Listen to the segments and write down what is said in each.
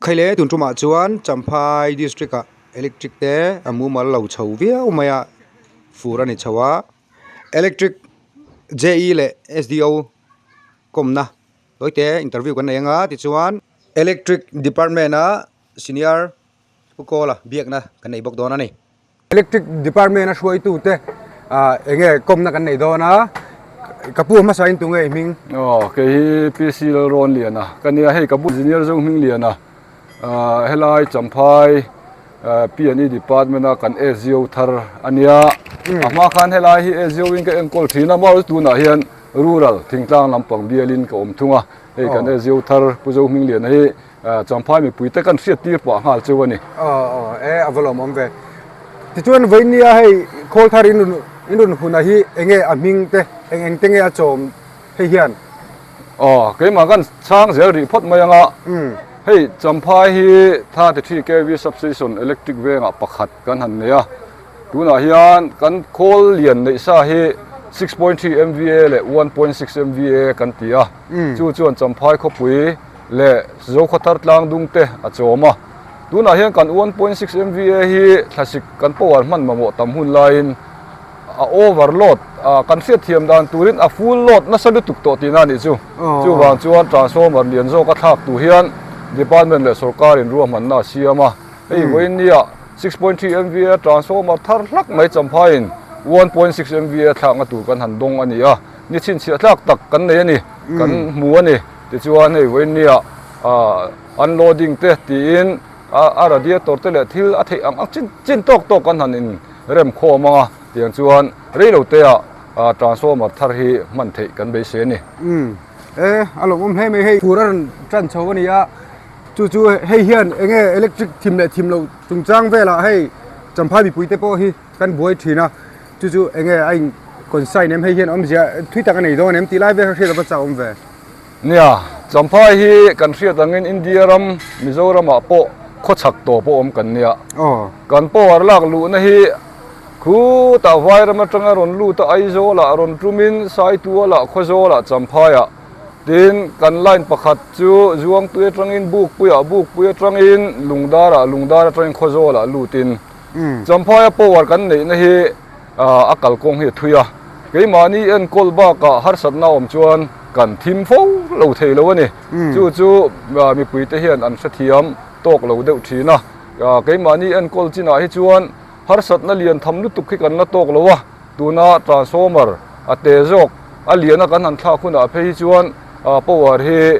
Khaile tun tumah chuan Champhai district ah electric te a mumal lo chho viau mai a, fur a ni chho a, electric JE leh SDO kawmna tawite interview kan nei anga tichuan electric department a senior Pu Kawla biakna kan nei bawk dawn a ni. Electric department a hruaitu te ah eng nge kawmna kan nei dawn a, ka pu hmasa in tunge i hming? Aw kei hi PC Lalrawn Liana ka nia, hei ka bu Engineer Zo Hming Liana ah helai Champhai P&E department a kan SGO thar a nia, a hma khan helai hi SGO in ka enkawl thin a, mahse tunah hian rural thingtlang lampang bialin ka awm thung a, hei kan SGO thar Pu Zo Hming Liana hi Champhai mipui te kan hriat tir pah nghal cheu a ni. Aw aw e a va lawmawm ve. Tichuan vawinia hei khawl thar in rawn in rawn huna hi enge a hming te eng eng te nge a chawm hei hian? Aw keimah kan chhang zel rih phawt mai anga hei Champhai hi 33 kv substation electric vengah pakhat kan han nei a, tunah hian kan khawl lian neih sa hi 6.3 MVA leh 1.6 MVA kan ti a, chu chuan Champhai khawpui leh Zokhawthar tlang dung te a chawm a. Tunah hian kan 1.6 MVA hi thlasik kan power hman mamawh tam hun laiin a overload a, kan hriatthiam dan turin a full load nasa lutuk tawh tihna a nih chu. Chuvang chuan transformer lian zawk a thlak tur hian department leh sorkarin ruahmanna a siam a. Hei vawiin nia 6.3 MVA transformer thar hlak mai Champhaiin 1.6 MVA thlakna tur kan han dawng a ni a, ni chhinchhiah tlak tak kan nei a ni, kan hmu a ni. Tichuan hei vawinia unloading te tiin a radiator te leh thil a theih ang ang chin chin tawk tawk kan han in rem khawm ang a, tiang chuan rei lo te ah transformer thar hi hman theih kan beisei a ni. Umm e a lawmawm hle mai hei fur a rawn tan chho a ni a, chu chu hei hian eng nge electric thim leh thim loh chungchang velah hei Champhai mipui te pawh hi kan buai thin a. Chu chu enge a in consign em hei hian awmzia thui tak a nei dawn em tih lai vel kha hriat a va chak awm ve. Nia, Champhai hi kan hriat angin India ram Mizoramah pawh khawchhak tawp a awm kan nia. Kan power lak luhna hi khutah Vairam atanga rawn lut a Aizawlah rawn tumin Saitualah Khawzawlah Champhaiah tin kan line pakhat chu Zuangtui atangin Bukpuiah Bukpui atangin Lungdarah Lungdar atangin Khawzawlah lutin Champhaia power kan neihna hi a kalkawng hi a thui a, keimahni enkawl bakah harsatna awm chuan kan thim fo lo thei lo a ni. Chu chu mipuite hian an hrethiam tawk lo deuh thin a, keimahni enkawl chinah hi chuan harsatna lian tham lutuk hi kan la tawk lo a, tuna transformer a te zawk a liana kan han thlak hunah phei hi chuan power hi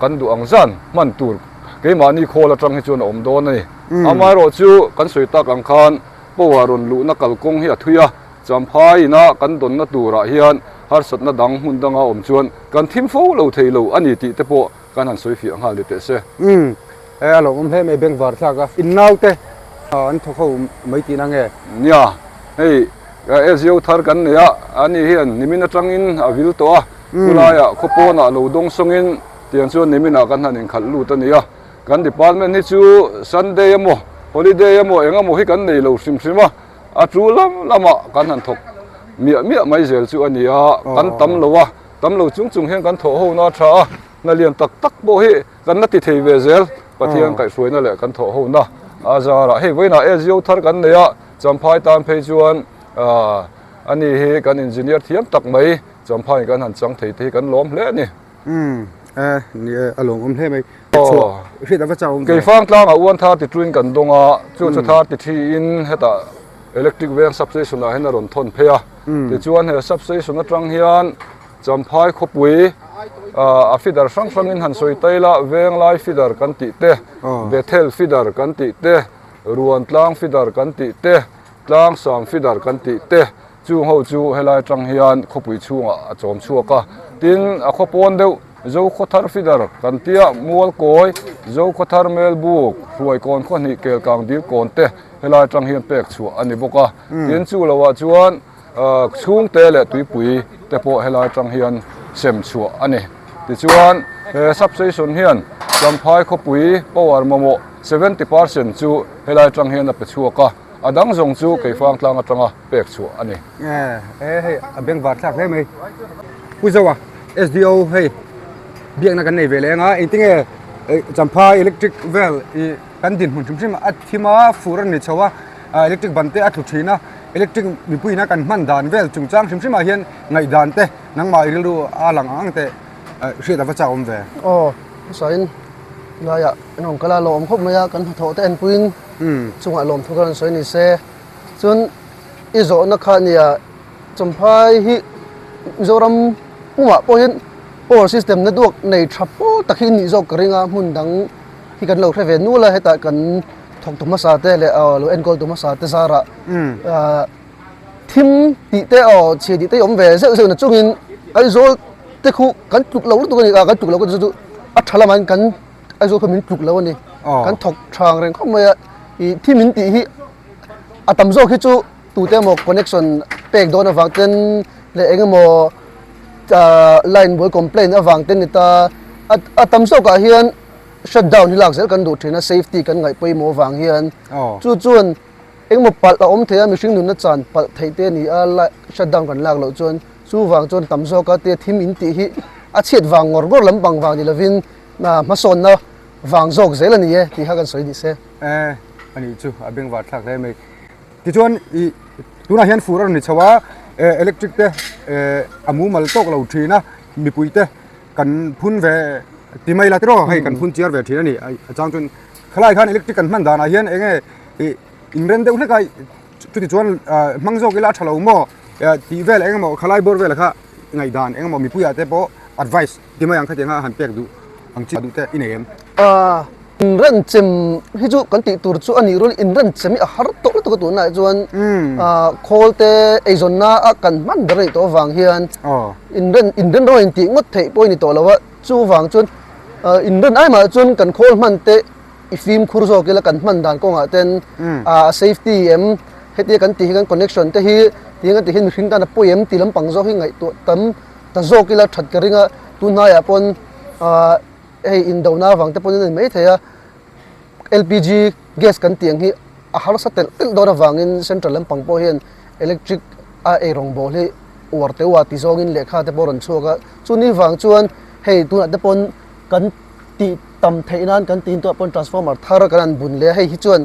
kan duh ang zan hman tur keimahni khawl atang hi chuan a awm dawn a ni. Amaherawh chu kan sawi tak ang khan power rawn luhna kalkawng hi a thui a, Champhai ina kan dawnna turah hian harsatna dang hmun danga awm chuan kan thim fo lo thei lo a ni tih te pawh kan han sawi fiah nghal ni teh se. Umm, e a lawmawm hle mai bengvar thlak a, in naute an thawk ho mai tihna nge? Nia, hei SGO thar kan nei a, ani hian nimin atangin a vil tawh a, khulaiah khawpawnah lo dawng sawngin tiang chuan niminah kan han inkhalh lut a ni a. Kan department hi chu Sunday emaw holiday emaw eng emaw hi kan nei lo hrim hrim a, a tu lam lamah kan han thawk miah miah mai zel chu a ni a, kan tam lo a, tam lo chung chung hian kan thawh ho na a tha a, hna lian tak tak pawh hi kan la ti thei ve zel, Pathian kaihhruaina leh kan thawh ho na a zarah hei vawiinah SGO thar kan nei a, Champhai tan phei chuan a ni hi kan engineer thiam tak mai Champhaiin kan han chang thei te hi kan lawm hle a ni. Umm e ni e a lawmawm hle mai. Chhuah hriat a va chau awm ve. Keifang tlangah uan 32 in kan dawng a, chu chu 33 in hetah electric veng substation ah hian a rawn thawn phei a. Tichuan he substation atang hian Champhai khawpui a feeder hrang hrangin han sawi ta ila, Venglai feeder kan tih te, Bethel feeder kan tih te, Ruantlang feeder kan tih te, Tlangsam feeder kan tih te, Chung ho chu helai atang hian khawpui chhungah a chawm chhuak a, tin a khaw pawn deuh Zokhawthar Feeder kan tia Mualkawi, Zokhawthar Melbuk, Hruaikawn khawhnih Kelkang Dilkawn te helai atang hian pek chhuah a ni bawk a, tin chu lohah chuan chhungte leh tuipui te pawh helai atang hian sem chhuah a ni. Tichuan he substation hian Champhai khawpui power mamawh 70% chu helai atang hian a pe chhuak a. A dang zawng chu Keifang tlang atanga pek chhuah a ni. E hei a bengvar thlak hle mai. Pu Zoa SDO hei biakna kan nei ve leh anga engtinge Champhai electric vel ih kan dinhmun hrim hrim a thim a fur a ni chho a electric ban te a tlu thin a electric mipui ina kan hman dan vel chungchang hrim hrim ah hian ngaihdan te nangmah i rilru a lang ang ang te hriat a va chak awm ve. Aw hmasain laiah an rawn kal a lawm khawp mai a kan hnathawh te enpuiin chungah lawmthu ka rawn sawi ni se chuan i zawhna kha nia Champhai hi Mizoram pumah pawhin power system network nei tha pawl tak hi nih zawk ka ring a hmun dang hi kan lo hre ve nual a hetah kan thawktu hmasa te leh aw lo enkawl tu hmasa te zarah ah thim tih te aw chhia tih te hi awm ve zeuh zeuh na chungin Aizawl te khu kan tluk lo lutuk a ni a kan tluk lo chu chu a tha lamah hian kan Aizawl kha min tluk lo a ni kan thawk tha ang reng khawp mai a ih thim in tih hi a tam zawk hi chu tute emaw connection pek dawn avang ten leh eng emaw ah line buai complaint avang te ni ta a tam zawkah hian shut down hi lak zel kan duh thin a safety kan ngaih pawimawh avang hian chu chuan eng emaw palh a awm thei a mihring nunna chan palh theih te a ni a shut down kan lak loh chuan chuvang chuan tam zawka te thim in tih hi a chhiat vang ngawr ngawr lampang vang ni lovin hmasawnna vang zawk zel a ni e tih kha kan sawi ni se. E a nih chu a bengvar thlak hle mai. Tichuan ih tunah hian fur a rawn ni chho a electric te a mumal tawk lo thin a mipui te kan phun ve ti mai la tiraw hei kan phun chiar ve thin a ni a chang chuan khalai khan electric kan hman danah hian eng nge ih inren deuh hlek a chuti chuan hmang zawk ila a tha lo maw tih vel eng emaw khalai bawr vel kha ngaihdan eng emaw mipuiah te pawh advice ti mai ang khatiang a han pek duh ang chi duh te i nei em? Inrenchem hi chu kan tih tur chu a nih rual inrenchem hi a har tawh lutuk a tunah chuan khawl te eizawnna a kan hman ber a nih tawh avang hian inren inren rawng intih ngawt theih pawh a ni tawh lo a chuvang chuan inren ai mah chuan kan khawl hman te i fimkhur zawk ila kan hman dan kawngah ten a safety em hetia kan tih hi kan connection te hi tiang kan tih hian mihring tan a pawi em tih lampang zawk hi ngaihtuah tam ta zawk ila that ka ring a tunhnaiah pawn Hei indona avang te pawhin a ni maithei a, LPG gas kan tih ang hi a harsa telh telh dawn avangin central lampang pawh hian electric a ei rawngbawl hi uar teuh a ti zawngin lehkha te pawh a rawn chhuak a, chuni vang chuan hei tunah te pawn kan tih tam theih nan kan tih tunah pawn transformer thar kan han bun leh a, hei hi chuan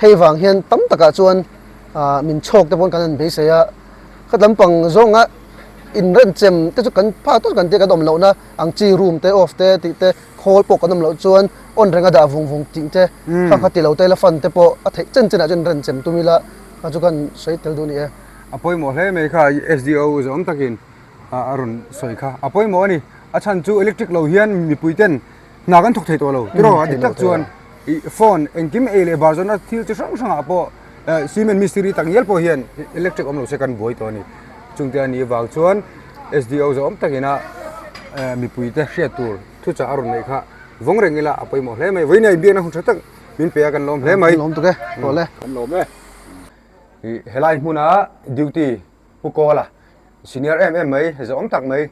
hei vang hian tam takah chuan ah min chhawk te pawn kan han beisei a, kha lampang zawnga inrenchem te chu kan phak tawk kan tia kan awm lohna. Ang chi room te off te tih te khawl pawh kan awm loh chuan on renga dah vung vung tih te kha kha ti lo te ila fan te pawh a theih chen chen ah chuan ren chem tum ila kha chu kan sawi tel duh a ni e. A pawimawh hle mai kha SDO zawm takin a rawn sawi kha a pawimawh a ni. A chhan chu electric lo hian mipui ten hna kan thawk thei tawh lo tiraw a dik tak chuan ih phone engkim ei leh bar zawna thil chi hrang hrangah pawh cement mistiri tak ngial pawh hian electric awm lo se kan buai tawh a ni. Chungte a nih vang chuan SDO zawm takina mipuite hriat tur thuchah a rawn neih kha vawng reng ila a pawimawh hle mai. Vawiin a inbiakna hun tha tak min pe a kan lawm hle mai. Kan lawm tuk e, tawh le. Kan lawm e. Helai hmuna duty Pu Kawla senior em em mai, zawm tak mai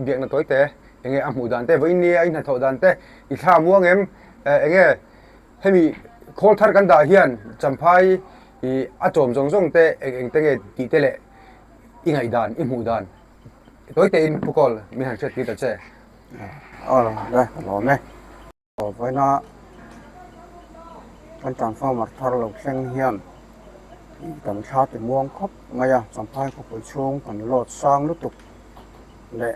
biakna tawi te enge a hmuh dan te, vawiin nia i hnathawh dan te i thla muang em enge hemi khawl thar kan dah hian Champhai a chawm zawng zawng te eng eng te nge tih te leh i ngaihdan, i hmuh dan tawi tein Pu Kawl min han hriat tir ta che. Aw le, ka lawm e. Aw vawiina kan transformer thar lo thleng hian kan thla ti muang khawp mai a, Champhai khawpui chhung kan load sang lutuk leh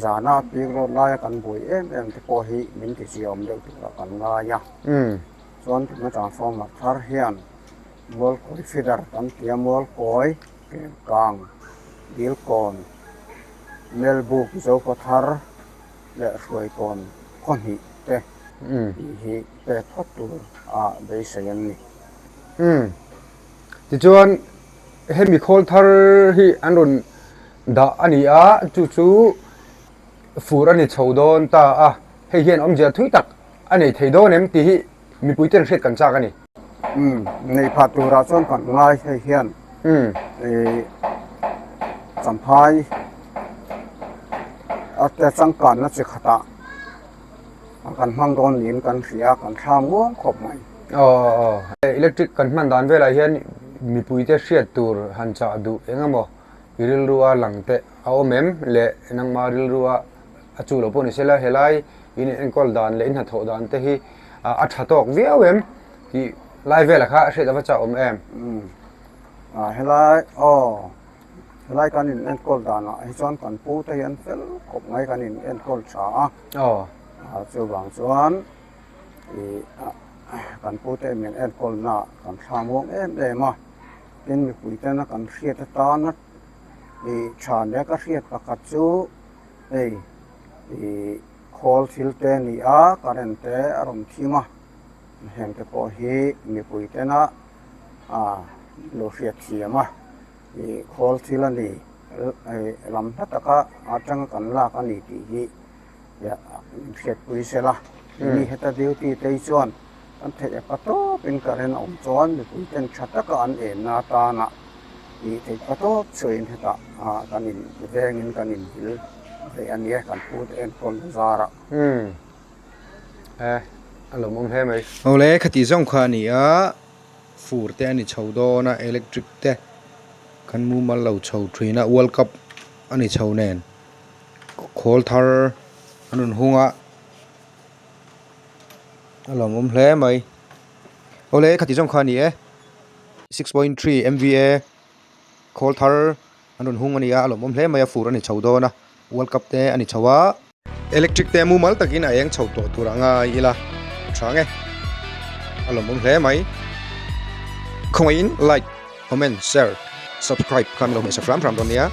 zana peak load laia kan buai em em te pawh hi min ti ziaawm deuh turah kan ngai a. Chuan tuna transformer thar hian Mualkawi feeder kan ti a, Mualkawi, Kelkang, Dilkawn, Melbuk, Zokhawthar leh Hruaikawn khaw hnih te tih hi pek phawt tur a beisei an ni. Umm. Tichuan hemi khawl thar hi an rawn dah a ni a, chu chu fur a ni chho dawn ta a, hei hian awmzia thui tak a nei thei dawn em tih hi Mipui ten hriat kan chak a ni. Umm, nei phat turah chuan kan ngai hei hian ih Champhai a te changkanna chi khatah kan hmang dawn niin kan hria a, kan thla muang khawp mai. Aw aw, electric kan hman dan velah hian mipui te hriat tur han chah duh eng emaw i rilrua lang te a awm em le nangma rilrua a chu lo pawh ni sela helai. In enkawl dan leh in hnathawh dan te hi a tha tawk viau em tih lai velah kha hriat ava chak awm em? A helai aw helai kan in enkawl danah hi chuan kan pu te hi an fel khawp mai kan in enkawl tha a. Aw. Chuvang chuan ih kan pu te min enkawl na kan thla muang em em a, tin mipui tena kan hriat atana ih tha nia ka hriat pakhat chu hei ih khawl thil te a ni a current te a rawn thim a heng te pawh hi mipui tena ah lo hriat thiam a ih khawl thil a ni ih lam hla taka atanga kan lak a ni tih hi hriatpui sela mi heta duty te hi chuan kan theih a pa tawpin current a awm chuan mipui ten tha taka an enna atana ih theih pa tawp chhuahin hetah kan in vengin kan in vil ve a nia kan pu te enkawl na zarah. Umm e a lawmawm hle mai. Awle khati zawng kha a ni a, fur te a ni chho dawn a electric te kan mumal lo chho thin a world cup a ni chho nen. Khawl thar an rawn hung a, a lawmawm hle mai. Awle khati zawng kha a ni e, 6.3 MVA khawl thar an rawn hung a ni a, a lawmawm hle mai a, fur a ni chho dawn a, World Cup te a ni chho a. Electric te mumal takin a eng chho tawh tur a ngai ila tha nge, a lawmawm hle mai. Khawngaihin like, comment, share, subscribe kha min lo hmehsak hram hram dawn nia.